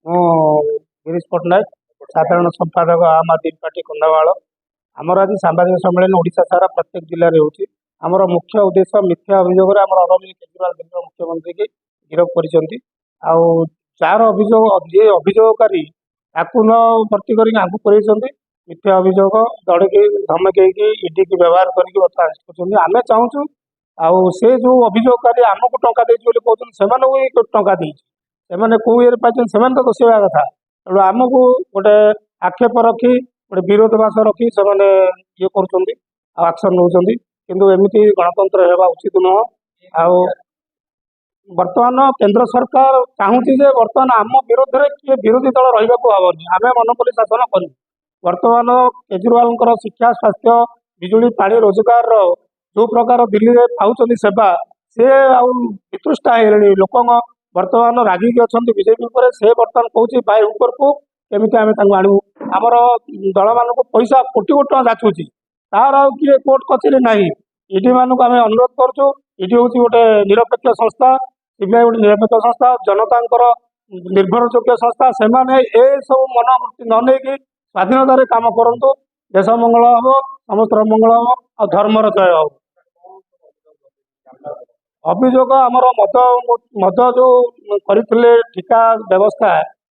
ମୁଁ ଗିରିଶ ପଟ୍ଟନାୟକ, ସାଧାରଣ ସମ୍ପାଦକ, ଆମ୍ ଆଦମୀ ପାର୍ଟି, କନ୍ଧମାଳ। ଆମର ଆଜି ସାମ୍ବାଦିକ ସମ୍ମିଳନୀ ଓଡ଼ିଶା ସାରା ପ୍ରତ୍ୟେକ ଜିଲ୍ଲାରେ ହେଉଛି। ଆମର ମୁଖ୍ୟ ଉଦ୍ଦେଶ୍ୟ, ମିଥ୍ୟା ଅଭିଯୋଗରେ ଆମର ଅରବିନ୍ଦ କେଜରିୱାଲ ଦିଲ୍ଲୀର ମୁଖ୍ୟମନ୍ତ୍ରୀକି ଗିରଫ କରିଛନ୍ତି। ଆଉ ଯାହାର ଅଭିଯୋଗ, ଯିଏ ଅଭିଯୋଗକାରୀ ତାକୁ ନ ଭର୍ତ୍ତି କରିକି ଆଙ୍କୁ ପୁରେଇଛନ୍ତି। ମିଥ୍ୟା ଅଭିଯୋଗ ଦଳିକି, ଧମକେଇକି, ଇଡିକି ବ୍ୟବହାର କରିକି ବର୍ତ୍ତମାନ ଆରେଷ୍ଟ କରୁଛନ୍ତି। ଆମେ ଚାହୁଁଛୁ, ଆଉ ସେ ଯୋଉ ଅଭିଯୋଗକାରୀ ଆମକୁ ଟଙ୍କା ଦେଇଛି ବୋଲି କହୁଛନ୍ତି, ସେମାନଙ୍କୁ ବି ଟଙ୍କା ଦେଇଛି, ସେମାନେ କୋଉ ଇଏରେ ପାଇଛନ୍ତି? ସେମାନେ ତ ଦୋଷୀ ହେବା କଥା। ତେଣୁ ଆମକୁ ଗୋଟେ ଆକ୍ଷେପ ରଖି, ଗୋଟେ ବିରୋଧଭାଷ ରଖି ସେମାନେ ଇଏ କରୁଛନ୍ତି ଆଉ ଆକ୍ସନ ନେଉଛନ୍ତି। କିନ୍ତୁ ଏମିତି ଗଣତନ୍ତ୍ର ହେବା ଉଚିତ ନୁହଁ। ଆଉ ବର୍ତ୍ତମାନ କେନ୍ଦ୍ର ସରକାର ଚାହୁଁଛି ଯେ ବର୍ତ୍ତମାନ ଆମ ବିରୋଧରେ କିଏ ବିରୋଧୀ ଦଳ ରହିବାକୁ ହବନି, ଆମେ ମନୋପଲି ଶାସନ କରିବୁ। ବର୍ତ୍ତମାନ କେଜରିୱାଲଙ୍କର ଶିକ୍ଷା, ସ୍ୱାସ୍ଥ୍ୟ, ବିଜୁଳି, ପାଣି, ରୋଜଗାରର ଯୋଉ ପ୍ରକାର ଦିଲ୍ଲୀରେ ପାଉଛନ୍ତି ସେବା, ସେ ଆଉ ବିତୃଷ୍ଟା ହେଇଗଲେଣି। ଲୋକଙ୍କ ବର୍ତ୍ତମାନ ରାଗିକି ଅଛନ୍ତି ବିଜେପି ଉପରେ। ସେ ବର୍ତ୍ତମାନ କହୁଛି, ବାଇ ଉପରକୁ କେମିତି ଆମେ ତାଙ୍କୁ ଆଣିବୁ। ଆମର ଦଳମାନଙ୍କୁ ପଇସା କୋଟି କୋଟି ଟଙ୍କା ଯାଚୁଛି, ତାର ଆଉ କିଏ କୋର୍ଟ କଚେରୀ ନାହିଁ। ଇଡି ମାନଙ୍କୁ ଆମେ ଅନୁରୋଧ କରୁଛୁ। ଇଡି ହେଉଛି ଗୋଟେ ନିରପେକ୍ଷ ସଂସ୍ଥା, ସିବିଆଇ ଗୋଟେ ନିରପେକ୍ଷ ସଂସ୍ଥା, ଜନତାଙ୍କର ନିର୍ଭରଯୋଗ୍ୟ ସଂସ୍ଥା। ସେମାନେ ଏସବୁ ମନୋବୃତ୍ତି ନ ନେଇକି ସ୍ୱାଧୀନତାରେ କାମ କରନ୍ତୁ। ଦେଶ ମଙ୍ଗଳ ହବ, ସମସ୍ତର ମଙ୍ଗଳ ହବ ଆଉ ଧର୍ମର ଜୟ ହବ। ଅଭିଯୋଗ ଆମର ମଦ ଯୋଉ କରିଥିଲେ ଠିକା ବ୍ୟବସ୍ଥା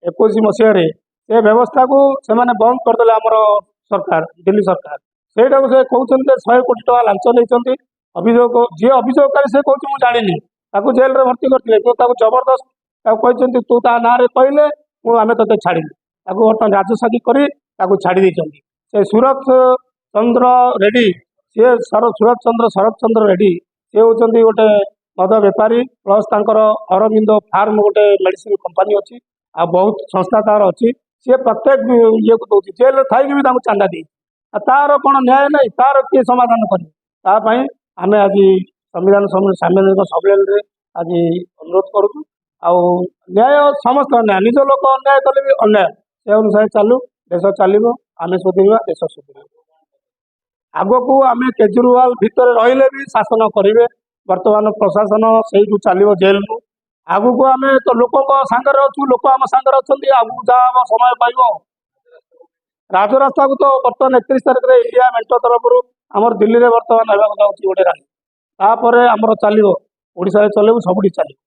21 ମସିହାରେ, ସେ ବ୍ୟବସ୍ଥାକୁ ସେମାନେ ବନ୍ଦ କରିଦେଲେ। ଆମର ସରକାର, ଦିଲ୍ଲୀ ସରକାର, ସେଇଟାକୁ ସେ କହୁଛନ୍ତି ଯେ 100 କୋଟି ଟଙ୍କା ଲାଞ୍ଚ ନେଇଛନ୍ତି। ଅଭିଯୋଗ, ଯିଏ ଅଭିଯୋଗକାରୀ ସେ କହୁଛି ମୁଁ ଜାଣିନି। ତାକୁ ଜେଲରେ ଭର୍ତ୍ତି କରିଥିଲେ, କିନ୍ତୁ ତାକୁ ଜବରଦସ୍ତ ତାକୁ କହିଛନ୍ତି, ତୁ ତା ନାଁରେ କହିଲେ ଆମେ ତୋତେ ଛାଡ଼ିବୁ। ତାକୁ ବର୍ତ୍ତମାନ ରାଜସାଜି କରି ତାକୁ ଛାଡ଼ି ଦେଇଛନ୍ତି। ସେ ସୁରତ ଚନ୍ଦ୍ର ରେଡ୍ଡି, ସିଏ ସୁରତ ଚନ୍ଦ୍ର, ଶରତ ଚନ୍ଦ୍ର ରେଡ୍ଡି, ସେ ହେଉଛନ୍ତି ଗୋଟେ ମଦ ବେପାରୀ, ପ୍ଲସ୍ ତାଙ୍କର ଅରବିନ୍ଦ ଫାର୍ମ ଗୋଟେ ମେଡିସିନ କମ୍ପାନୀ ଅଛି ଆଉ ବହୁତ ସଂସ୍ଥା ତାର ଅଛି। ସିଏ ପ୍ରତ୍ୟେକ ଇଏକୁ ଦଉଛି, ଜେଲରେ ଥାଇକି ବି ତାଙ୍କୁ ଚାନ୍ଦା ଦେଇଛି। ଆଉ ତାର କ'ଣ ନ୍ୟାୟ ନାହିଁ? ତାର କିଏ ସମାଧାନ କରିବ? ତା ପାଇଁ ଆମେ ଆଜି ସମ୍ବିଧାନ ସାମ୍ବିଧାନିକ ସମ୍ମିଳନୀରେ ଆଜି ଅନୁରୋଧ କରୁଛୁ। ଆଉ ନ୍ୟାୟ ସମସ୍ତ ନ୍ୟାୟ, ନିଜ ଲୋକ ଅନ୍ୟାୟ କଲେ ବି ଅନ୍ୟାୟ, ସେ ଅନୁସାରେ ଚାଲୁ, ଦେଶ ଚାଲିବ। ଆମେ ସୁଧରିବା, ଦେଶ ସୁଧରିବ। ଆଗକୁ ଆମେ କେଜରିୱାଲ ଭିତରେ ରହିଲେ ବି ଶାସନ କରିବେ। ବର୍ତ୍ତମାନ ପ୍ରଶାସନ ସେଇଠୁ ଚାଲିବ, ଜେଲରୁ। ଆଗକୁ ଆମେ ତ ଲୋକଙ୍କ ସାଙ୍ଗରେ ଅଛୁ, ଲୋକ ଆମ ସାଙ୍ଗରେ ଅଛନ୍ତି। ଆଗକୁ ଯାହା ହବ ସମୟ ପାଇବ। ରାଜରାସ୍ତାକୁ ତ ବର୍ତ୍ତମାନ 31 ତାରିଖରେ ଇଣ୍ଡିଆ ମେଣ୍ଟ ତରଫରୁ ଆମର ଦିଲ୍ଲୀରେ ବର୍ତ୍ତମାନ ହେବାକୁ ଯାଉଛି ଗୋଟେ ରାଲି। ତାପରେ ଆମର ଚାଲିବ, ଓଡ଼ିଶାରେ ଚଲେଇବୁ, ସବୁଠି ଚାଲିବ।